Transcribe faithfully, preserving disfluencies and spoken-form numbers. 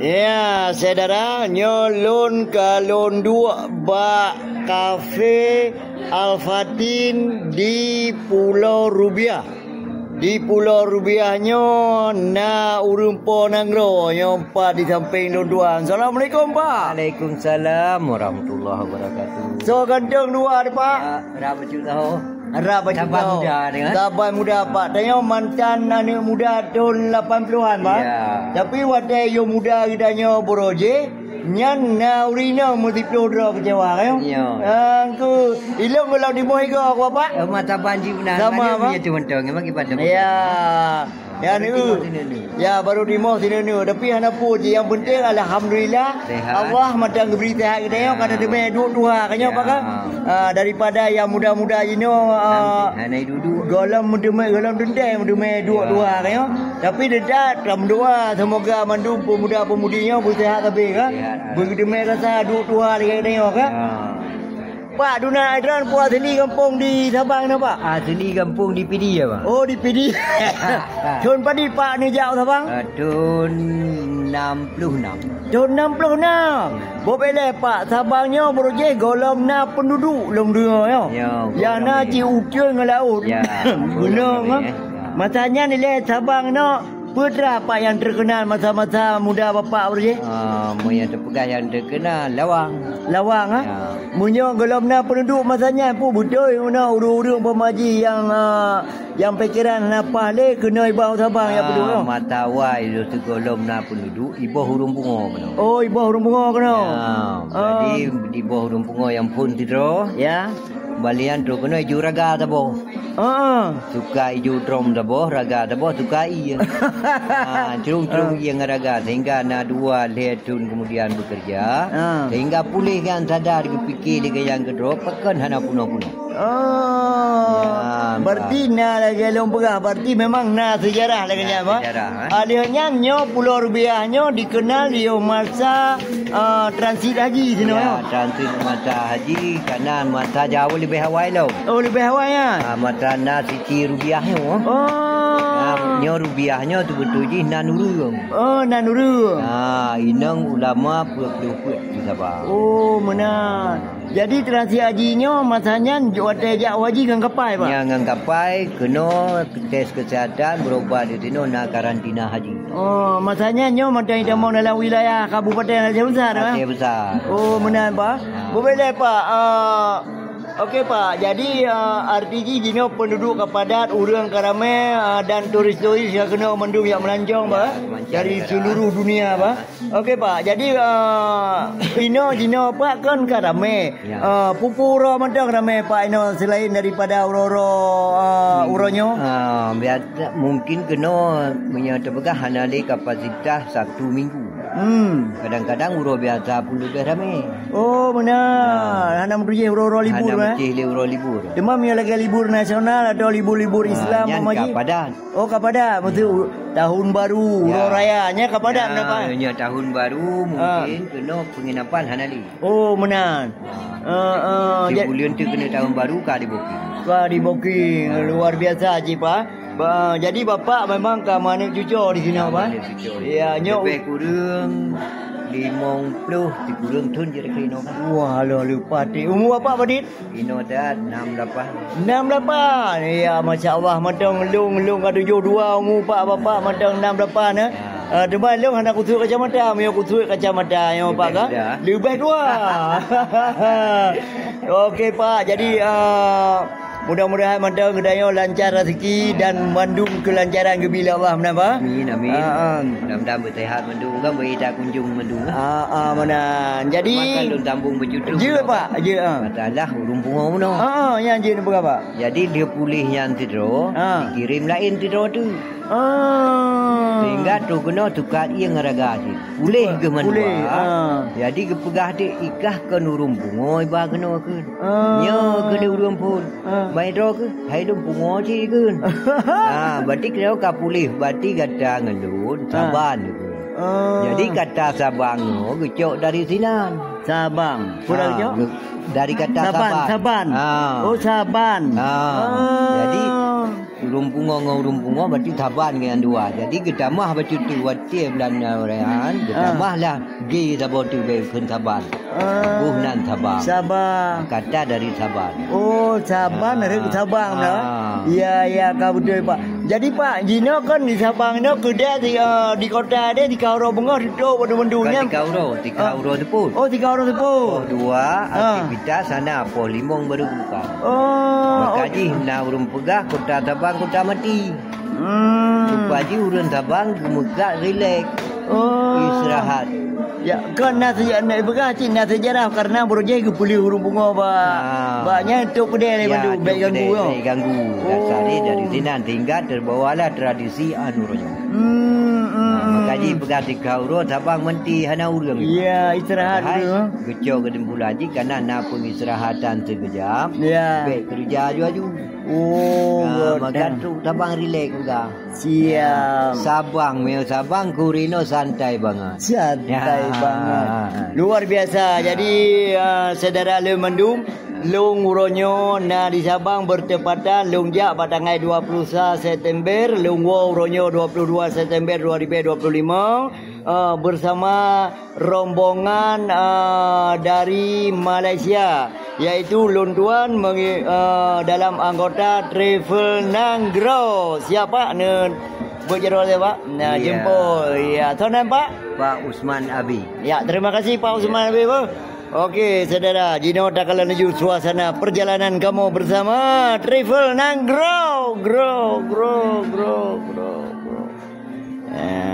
Ya, syedara, nyoe lôn ka lôn duek bak Kafe Al-Fatin di Pulo Rubiah. Di Pulo Rubiah nyoe na ureuëng po nanggroe nyoe pat di sampéng lôn tuan. Assalamualaikum, Pak. Waalaikumsalam warahmatullahi wabarakatuh. So ganteng dua, Pak. Ya, rap bacut tahu. Rap bacut tahu. Saban muda, Pak. Tanyoe mantan aneuk muda tahun lapan puluhan, Pak. Ya. Tapi watée yôh muda geutanyoe beurojéh, nyan na ureuëng inong meusiploh droe keucewa, kan? Ya. Angku, ilong golom timoh igo, Bapak? Eh, mata banji beuna. Sama, Pak. Ya, tu mentong. Memang ibadah. Ya. Ya, baru timoh sineuneu. Ya, baru timoh sineuneu. Tapi hana peue ji. Yang penting, alhamdulillah, sehat. Allah mantong geubri sehat geutanyoe, ka teumé duek tuha, kan, nyoe, Pak, kan? Ah, daripada yang muda-muda jinoe, ah, hana duek. Golom meuteumé, golom teuntée meuteumé duek tuha, kan, nyoe. Tapi tetap, tameudoa, semoga mandum pemuda-pemudi nyoe beusehat sabe, kan? Sehat, ah. Beuteumé rasa duek tuha lagée geutanyoe, kan? Ah. Pak, duna droen peue asli gampông di Sabang na, Pak? Asli gampông di Pidie, Pak. Oh, di Pidie. Thon padit, Pak, neujak u Sabang? Ah, thon enam puluh enam. Thon enam puluh enam. Boh bèk lé, Pak, Sabang nyoe beurojéh golom na peunduduek lôn deungoe nyoe. Ya, nyang na golom cit uteuen ngon laôt. Ya, gunong, golom, ah. Ya. Masa nyan ilèe Sabang nyoe Peue teuma, Pak, nyang teukeunal masa-masa muda Bapak beurojéh? Ah, meunyoe teupeugah nyang teukeunal, lawang. Lawang, ah? Ya. Meunyoe golom na peunduduek masa nyan, peue beutôi meunoe ureueng-ureueng peumaji nyang, ah, nyang pikeran hana paih lé keunoe iboh Sabang nyang peunduduek nyoe? Masa awai lôn sigohlom na peunduduek, iboh ureueng pungo keunoe. Oh, iboh ureueng pungo keunoe? Ya, jadi iboh ureueng pungo nyang phôn sidroe. Ya. Balian trok keunoe iju raga saboh. Heeh. Suka iju drom saboh, raga saboh, suka ié. Ha, crông-crông ié ngon raga, sehingga na dua lhèe thon kemudian bekerja, sehingga puléh nyan sadar geupike lé nyang keudroe, pakon hana peunoh-peunoh. Oh, ya, berarti na lagèe lôn peugah, berarti memang na sejarah lagèe nyan, Pak. Sejarah, eh. Ah, lheueh nyan nyoe Pulo Rubiah nyoe dikenal yoh masa, ah, transit haji sinoe. Ya, transit masa haji, karena masa jauh leubeh awai lom. Oh, leubeh awai, ya? Ah, masa na siti Rubiah nyoe. Oh. Nah, nyoe Rubiah nyoe teubeutôi jih nan ureueng. Oh, nan ureueng. Ah, inong ulama peuet puluh peuet di Sabah. Oh, meunan. Jadi, transit haji nyoe masa nyan watèe jak haji ngon kapai, Pak? Nyan ngon kapai, keunoe tes kesehatan, berobat di sinoe, na karantina haji. Oh, masa nyan nyoe mantong itamong dalam wilayah Kabupaten Aceh Besar, eh? Aceh Besar. Oh, meunan, Pak. Ha. Bubé lé, Pak. Ah, oke, Pak. Jadi, ah, arti jih jinoe penduduk ka padat, ureueng ka ramé, ah, dan turis-turis ka keunoe mandum jak melancong, Pak, eh? Ya, melancong. Dari seluruh dunia, Pak. Oke, Pak. Jadi, ah, inoe jinoe, Pak, kan ka ramé. Ya. Ah, peue-peue uroe mantong ramé, Pak, inoe selain daripada uroe-uroe, ah, uroe nyoe? Ah, biasa, mungkin keunoe meunyoe teupeugah hana lé kapasitas Sabtu Minggu. Hmm. Kadang-kadang uroe biasa pun leubeh ramé. Oh, meunan. Ah. Hana meutuléh uroe-uroe libur, eh? Hana meutuléh lé uroe libur. Cuma meunyoe lagèe libur nasional atau libur-libur Islam, nyan ka padat. Oh, ka padat. Maksud tahun baru, uroe raya, nyan ka padat, ya, meunan, Pak? Nyan tahun baru mungkin keunoe penginapan hana lé. Oh, meunan. Ah. Ah, ah, ja- Sibuleuen teuk keunoe tahun baru ka di booking. Ka di booking. Luar biasa cit, Pak. Ba-, jadi Bapak memang ka meuaneuk cucoe di sinoe, Pak? Ka meuaneuk cucoe. Ya, nyoe. Leubeh kureueng limong ploh sikureueng thon jeuet keunoe, Pak. Wah, lôn lupa teuh. Umu Bapak padit? Inoe dah enam lapan. Enam lapan. Ya, masya Allah, mantong lôn, lôn ka tujoh dua umu Pak, Bapak mantong enam lapan, eh. Ya. Ah, teuma lôn hana kuseuet kacamata, meunyoe kuseuet kacamata nyoe, Pak, ka? Leubeh dah. Leubeh dua. Oke, Pak. Jadi, ah, mudah-mudahan mantong geutanyoe lancar rezeki dan mandum keulancaran geubri lé Allah, meunan, Pak? Amin, amin. Ah, ah. Mudah-mudahan beusehat mandum, kan, beu ita kunjung mandum, kan? Ah, ah, meunan. Jadi, cuma kan lôn sambung beucutu, jeuet, Pak. Jeuet, ah. Masalah ureueng pungo meunoe. Ah, ah, nyan jeuet neupeugah, Pak. Jadi, lheueh puléh nyan sidroe, dikirém laén sidroe teuk. Ah. Sehingga trok keunoe tukar ié ngon raga cit. Puléh keuh mandua. Puléh, ah. Jadi geupeugah teuk ikah kon ureueng pungo iba keunoe kheun. Ah. Nyoe keuneuk ureueng phôn. Ah. Ban droe keuh, hai lôn pungo cit kheun. Ah, berarti keunoe ka puléh, berarti gata ngon lôn saban kheun. Ah. Jadi kata saban nyoe geucok dari sinan. Sabang. Peue geucok? Dari kata saban, saban. Saban. Ah. Oh, saban. Ah. Ah. Jadi Ureuëng pungo ngon ureuëng pungo berarti saban ngon nyang dua. Jadi geutamah bacut tu watée Belanda rayaan, geutamah lah G saboh tu beu kheun saban. Boh nan Sabang. Sabang. Kata dari Sabang. Oh, Sabang dari Sabang dah. Ya, ya, ka beutôi, Pak. Jadi, Pak, jinoe kan di Sabang nyoe keudeh di, eh, di kota deh, di Kauro Beungoh tutup pada mendung. Bukan nya. Di Kauro, di Kauro Tepot. Oh, di Kauro Tepot. Poh dua, aktivitas sana, poh limong baru buka. Oh, maka jih na ureuëng peugah kota Sabang kota mati. Hmm. Supaya ureuëng Sabang geumeugah rilek. Oh. Istirahat. Ya, kan na sejarah, na peugah cit na sejarah karena Brojeh geupeuleueh ureuëng pungo ba. Ah. Ba nyan tok keudeh lé bandum, baik ganggu. Baik ganggu. Dasar ni dari sinan sehingga terbawalah tradisi anu royo. Hmm, hmm. Maka jih peugah di Kauro Sabang menti hana ureuëng. Ya, istirahat dulu. Geucok geutimpulan jih karena na pengistirahatan sekejap. Ya. Baik kerja aju-aju. Oh, maka tu Sabang rilek juga. Siap. Sabang, meo Sabang kurino santai banget. Santai banget. Luar biasa. Jadi, uh, saudara le mandum, lôn uroe nyoe na di Sabang bertepatan lôn jak bak tanggai dua puluh sa September, lôn woe uroe nyoe dua puluh dua September dua ribu dua puluh lima, uh, bersama rombongan, uh, dari Malaysia, yaitu lôn tuan mengi-, uh, dalam anggota Travel Nanggroe. Siapa ne? Buat jadual saya, Pak. Nah, jempol. Ya, tuan dan Pak. Pak Usman Abi. Ya, terima kasih Pak Usman Abi, Pak. Okey, saudara, jinoe takalon laju suasana perjalanan kamoe bersama Travel Nanggroe, grow, grow, grow, grow, grow. Ah.